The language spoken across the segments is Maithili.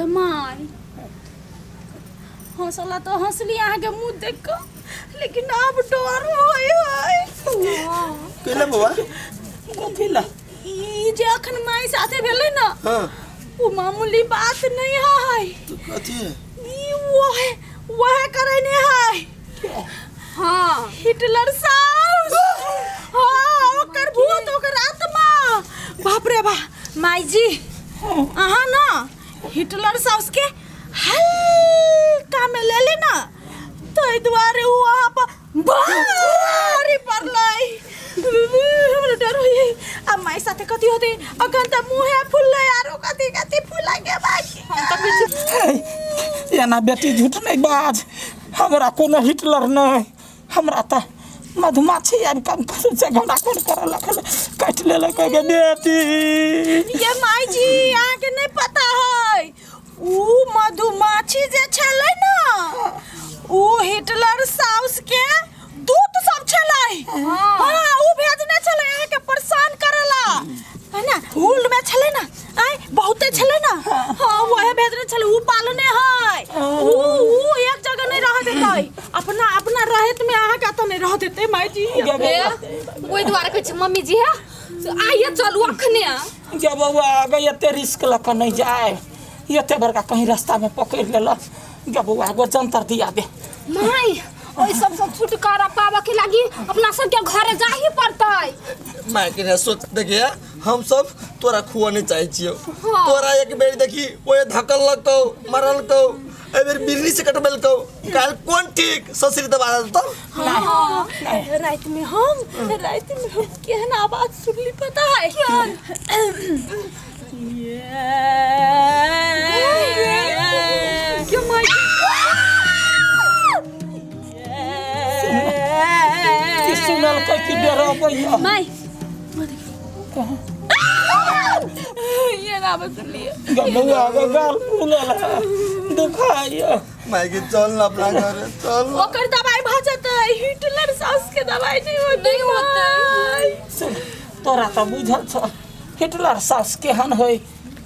माय हंसला तो हंसली अहाँके मुंह देख कऽ लेकिन आब डर होय है। कैला बौआ? कथी ला? ई जे अखन माय साथे भेलै ना, हाँ, ओ मामूली बात नहीं है। तो कथी है? ई वह वह करे नहीं है। हाँ, हिटलर साउस। हाँ, ओकर भूत, ओकर आत्मा। बाप रे बा। माई जी, अहाँ ना हिटलर साउस के हल्का में ले ले ना, ताहि दुआरे उ अहाँ पर भारी पड़लै। हमरा डर होइए। आ माई साथे कथी होतै? अखन तऽ मुँहे फुललै, आरो कथी कथी फुलै के बाकी। हम तऽ किछु एना बेटी झूठ नहीं बाज, हमरा कोनो हिटलर नहीं, हमरा तऽ मधुमाछी आबि कऽ से घोड़ा कोन करऽ लगल, काटि लेलक गे बेटी। ये माई जी, अहाँके नहि पता है, उ मधुमाछी जे छलै ना, उ हिटलर साउस के दूत सब छलै। हाँ, उ भेजने छलै अहाँके परेशान करेला, है ना? हुल में छलै ना, आय बहुते छलै ना। हाँ, वहे भेजने छलै। उ पालने है, उ एक जगह नहीं रह देतै। अपना अपना रहत में अहाँके एतऽ नहीं रह देतै माई जी। गे बौआ। ओहि दुआरे कहै छी मम्मी जी, है से आइए चलू अखने। गे बौआ, गे एते रिस्क लऽ कऽ नहि जाय, एते बड़का कहीं रास्ता में पकड़ि लेलक। गे बौआ, एगो जंतर दिया दे। माय, ओहि सबसँ छुटकारा पाबऽ के लागी अपना सबके घरे जाही पड़तै। माय के सोच देखिए, हम सब तोरा खुआ नहीं चाहे छियो। हाँ। तोरा एक बेर देखी ओए धकल लगतौ, मरलकौ, एहि बेर बिरनी से कटबेलकौ, काल कोन ठीक ससुरी दबा देतौ। हाँ, रात में हम केहन आवाज सुनली पता है? क्यों माय? की सुनलकै कि डरबैया? माय, ये ना आवाज सुनलिए। गे बौआ, गे गाल फूलल है, दुखाइया। माय के चल ना अपना घर चल ना। ओकर दवाई भऽ जेतै, हिटलर साउस के दवाई नहीं होतै। नहीं होतै। सुन, तोरा तऽ बुझल छौ हिटलर सास केहन है,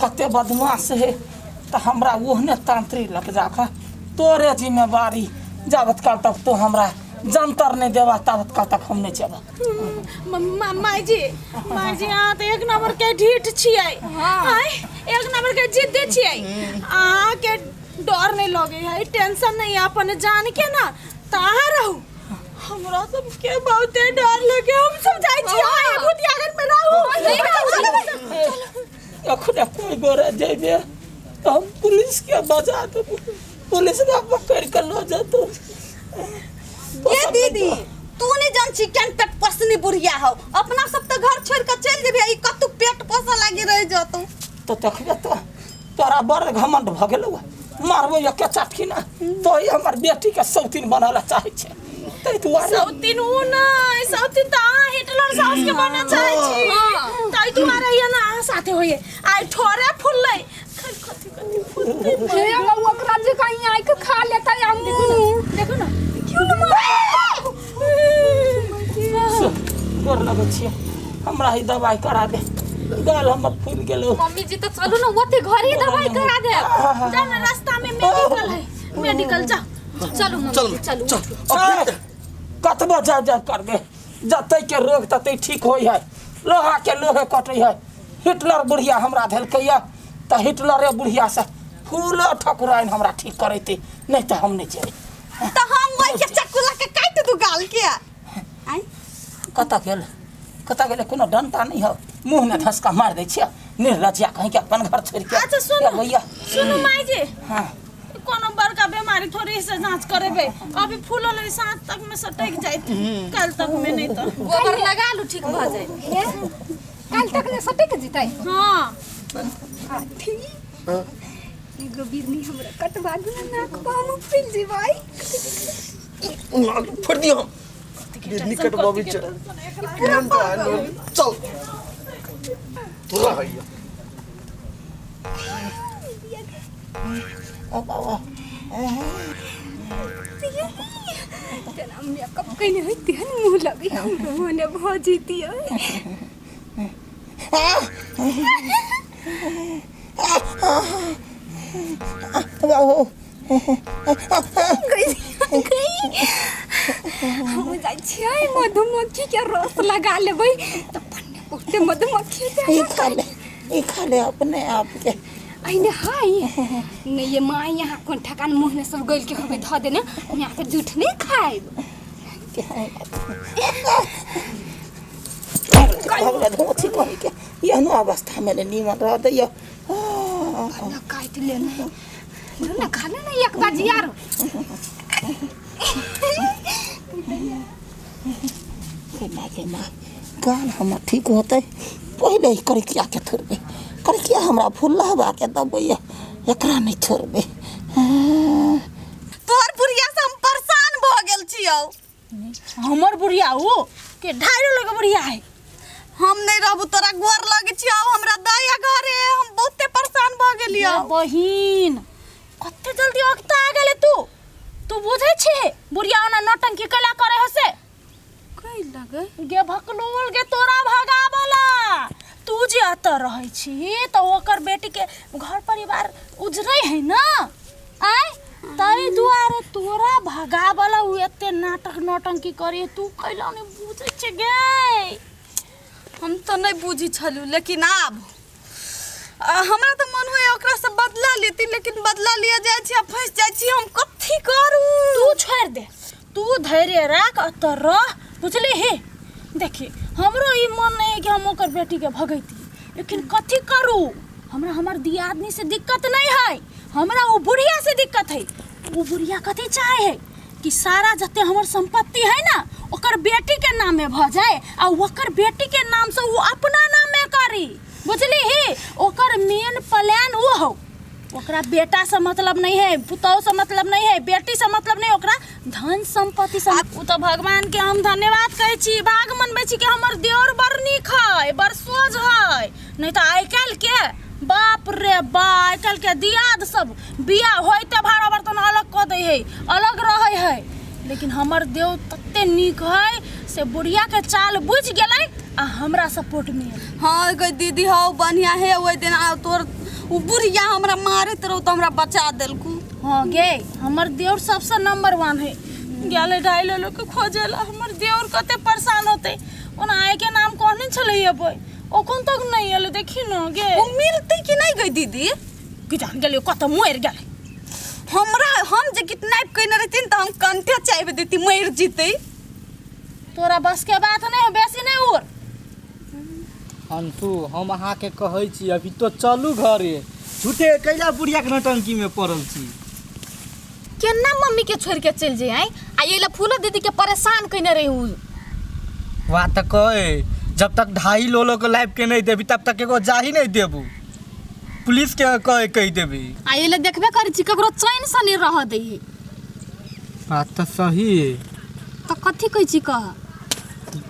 कते बदमाश है, तऽ हमरा ओहने तांत्रिक लग जाकऽ तोरे जिम्मेवारी। जाबत काल तक तो हमरा जंतर नहीं देबा, ताबत काल तक हम नहीं जेबा। माय जी, माय जी, अहाँ तऽ एक नंबर के ढीठ छियै। आँय, एक नंबर के जिद्दी छियै। अहाँके डर नहीं लगे है, टेंशन नहीं है अपन जान के ना, तऽ अहाँ रहू। हमरा सबके बहुते डर लगे, हम सब जाइ छी। अहाँ भूतिया घर में रहू। अखने कोई गोरे जेबे तऽ हम पुलिस के बजा देबो, पुलिस के पकड़ के लऽ जेतौ। ये दीदी, तू नहीं जान छी केन पेट पोसनी बुढ़िया हो। अपना सब तो घर छोड़ के चल जेबे, ई कतु पेट पोसे लागी रह जतौ। तो देखबे तो तोरा बड़ घमंड भऽ गेलौ। मारबो एके चटकी ना तो ई हमर बेटी के सौतीन बनऽ ला चाहै छै, ताहि दुआरे। सौतीन उ नहीं, सौतीन तऽ अहाँ हिटलर साउस के बनऽ चाहै छी, ताहि दुआरे ये ना अहाँ साथे होइए। आइ ठोरे फुललै, कथी कथी फुलतै। हे, ओकरा जे कहीं आइ के खा लेतै आ मुँह। देखो ना। क्यों न सुन, गोर लगै छियै, हमरा ई दवाई करा दे, गाल हमर फूलि गेलौ। मम्मी जी, तऽ चलू ने ओते घरे दवाई करा देब। जा ना, रास्ता में मेडिकल है, मेडिकल जाओ। चलू मम्मी चल जी, चलू। चल। ए, कतबो जा जा करबे, जतै के रोग ततै ठीक होइ है, लोहा के लोहे कटै है। हिटलर बुढ़िया हमरा धेलकै या तऽ हिटलरे बुढ़िया से फूलो ठकुराइन हमरा ठीक करेतै, नहीं तऽ हम नहीं जेबै। तो हम वही के चक्कू ला के काट दू गाल के। आय। कतऽ गेल, कतऽ गेलै? कोनो डंटा नहीं है, मुँह में धसका मार दै छियै। निर्लज्जिया कहीं के, अपन घर छोड़ के। अच्छा सुनू। ए भैया। सुनू माई जी। हाँ। कोनो बड़का बीमारी थोड़ी से जांच करेबै। अभी फूलल है, साँझ तक में सटक जाइत, कल तक में नहीं तो। गोबर लगा लू, ठीक भऽ जाए। काल्हि तक ले सटक जेतै? हाँ। अथी एगो बिरनी हमरा कटवा दू ना, नाक पर हम फूल जेबै। फोड़ दियो, हम बिरनी कटबाबै छै। केहन तो आयल हो। चल तोरा हैया। तेना मेकअप कयने होइ तेहन मुँह लगै हमरो, मने भऽ जैतियै। बाबू हम जाइ छियै मधुमक्खी के रस लगा लेबै तऽ पन्ने बहुते मधुमक्खी ई खा ले, ई खा ले अपने आप के। अइने हाय नहीं ये माँ यहाँ कोन ठकान मुँह में सब गइल के होबे धऽ देने, हम यहाँ के जूठ नहीं खाइब। धोती कही के एहनो अवस्था में ने नीमन रह दैयो। ना काटि लेने ना खा ले ना एक बाजी यार। हे माँ गे माँ, गाल हमर ठीक होतै पहिले ही करिकिया के थोड़बे, करिकिया हमरा फुल्लहबा के दबैया, एकरा नहीं छोड़बे। तोहर बुढ़िया से हम परेशान भऽ गेल छियौ। हमर बुढ़िया उ के ढाइरो लगे बुढ़िया है। हम नहीं रहबू, तोरा गोर लगे छियौ, हमरा दया घरे, हम बहुते परेशान भऽ गेलियौ। बहिन कते जल्दी अगता आ गेले तू, तू बुझै छी बुढ़िया ओना नौटंकी कैला करे हसे? कै लगे गे भकलोल गे तोरा भगाबला। तू जे अतऽ रहै छी तऽ ओकर बेटी के घर परिवार उजरै है ना, आय ताहि दुआरे तोरा भगाबला उ एते नाटक नौटंकी करे, तू कैला नहीं बुझै छी गे? हम तऽ नहीं बुझी छलू, लेकिन आब हमरा तऽ मन होइए ओकरा से बदला लेती, लेकिन बदला लिअ जाइ छी आ फँसि जाइ छी, हम कथी करू? तू छोड़ि दे, तू धैर्य राख, अतऽ रह, बुझली ही? देखी हमरो ई मन नहीं है कि हम ओकर बेटी के भगैती, लेकिन कथी करू? हमरा हमर दियादनी से दिक्कत नहीं है, हमरा ओ बुढ़िया से दिक्कत है। ओ बुढ़िया कथी चाहे है कि सारा जते हमर संपत्ति है ना ओकर बेटी के नाम में भऽ जाए, आ ओकर बेटी के नाम से ओ अपना नाम में करी, बुझली ही? ओकर मेन प्लान ओ हो, ओकरा बेटा से मतलब नहीं है, पुतहु से मतलब नहीं है, बेटी से मतलब नहीं, ओकरा धन संपत्ति से। उ तो भगवान के हम धन्यवाद कहै छी, भाग मनबै छी कि हमर देवर बड़ नीक है, बड़ सोझ है, नहीं तो आइ काल्हि के बाप रे बा, आइ काल्हि के दियाद सब बियाह होइते भाड़ा बर्तन अलग कऽ दै है, अलग रहै है, लेकिन हमर देव तते नीक है से बुढ़िया के चाल बुझि गेलै आ हमरा सपोर्ट में। हाँ गई दीदी, हौ बढ़िया है, ओहि दिन आ तोर उ बुढ़िया हमरा मारैत रहौ तऽ हमरा बचा देलकू। हाँ गे, हमर देवर सबसे नंबर 1 है, गेलै ढाई लोग के खोजेला, हमर देवर कते परेशान होते। ओना आइ के नाम कहने छलै अबै, ओखन तक नहीं एलै, देखी न गे। ओ मिलतै कि नहीं गई दीदी? की जान गेलियो कतऽ मरि गेलै। हमरा हम जे किडनैप कयने रहितिन तऽ हम कंठे चाबि देती, मरि जेतै। तोरा बस के बात नहीं हो, बेसी नहीं उड़। अंशु हम अहाँके कहै छी अभी तो चलू घरे, झूठे कैला बुढ़िया के नौटंकी में पड़ल छी। केना मम्मी के छोड़ के चलि जाय आ ये ला फूलो दीदी के परेशान कयने रही उ। वाह तऽ कहे जब तक ढाई लोलो के लाइफ के नहीं देबी तब तक एगो जाही नहीं देबू, पुलिस के कहे कहि देबी। आ ये ला देखबे करै छी ककरो चैन से नहीं रह दै है। बात तऽ सही है। तऽ कथी कहै छी कह?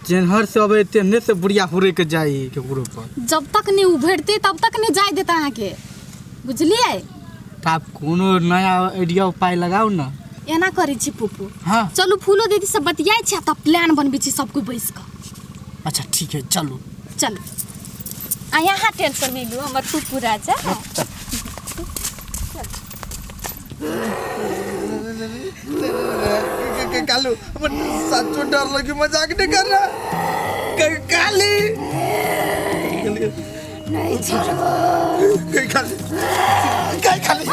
जेनहर से अबे तेहने से बुढ़िया हुरे के जाई केकरो पर, जब तक नहीं उभरते तब तक नहीं जाय देता अहाँके, बुझलियै? आप कोनो नया आइडिया उपाय लगाउ ना। एना करै छी पुपू, हाँ चलू फूलो दीदी से बतियाइ छी आ तब प्लान बनबै छी सब कोइ बैस कऽ। अच्छा ठीक है चलू चलू। आ यहाँ टेंशन नहीं लू हमर पुपू राजा। कालू सच्चो डर लगी, मजाक नहीं कर रहा। काली नहीं छोड़ो। काली काली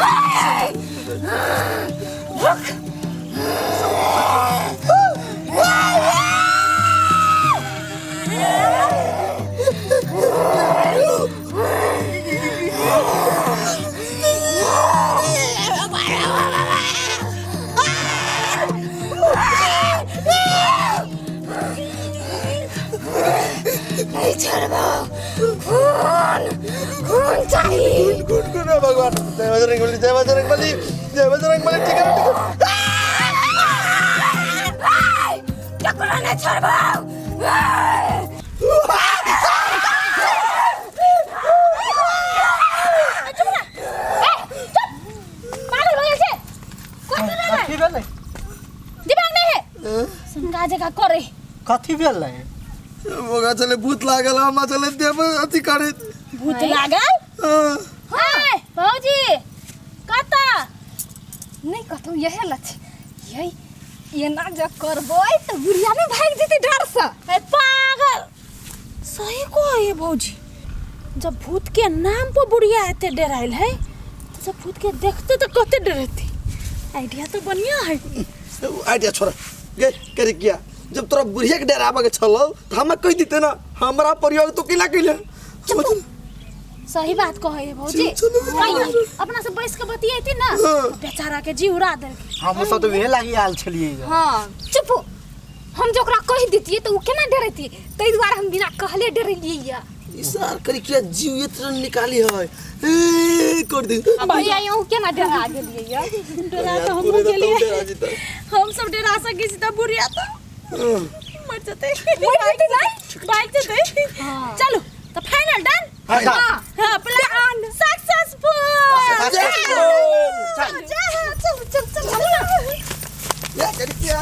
रुक। नहीं छोड़बो, खून खून चाहिए। खून खून भगवान, जय बजरंगबली, जय बजरंगबली, जय बजरंगबली। ठीक है ठीक है, ककरो नहीं छोड़बो। पागल भऽ गेल छै, कथी भेलै? कथी भेलै? दिमाग नहीं है, सनका जकाँ करे। कथी भेलै? ओकरा चले भूत लागल, हमरा चले देह अथी करे भूत लागल। हाय भौजी नहीं कतौ यहे लछी यही एना जब करबै तऽ बुढ़िया नहि भागि जेतै डरसँ। ए पागल, सही कहे भौजी, जब भूत के नाम पर बुढ़िया एते डराइल है तो जब भूत के देखते तो कते डरती। आइडिया तो बढ़िया है। आइडिया छोड़ गे करे किया, जब तोरा बुढ़िया के डराबे के छलो त हमरा कह देते ना, हमरा प्रयोग तो केला कइले। सही बात कहे है भौजी, अपना से बैस के बतियेती ना बेचारा के जी उड़ा दे। हम सब तो वेहे लागी आयल छलियै। हां चुप, हम जो ओकरा कह देतियै त उ केना डरैती, ताहि दुआरे हम बिना कहले डरेलियै या। ई सार करे किया जीव इतना निकाली है ए कर दे भैया यौ केना डरा गेलियै या। डरा तो हमहूँ गेलियै, हम सब डरा सकै छी त बुढ़िया तो मर जतै, मर जतै नहीं भाग जतै। चलू तो फाइनल डन। हां प्लान सक्सेसफुल। सक्सेसफुल। चल चल चल चल। या करे किया।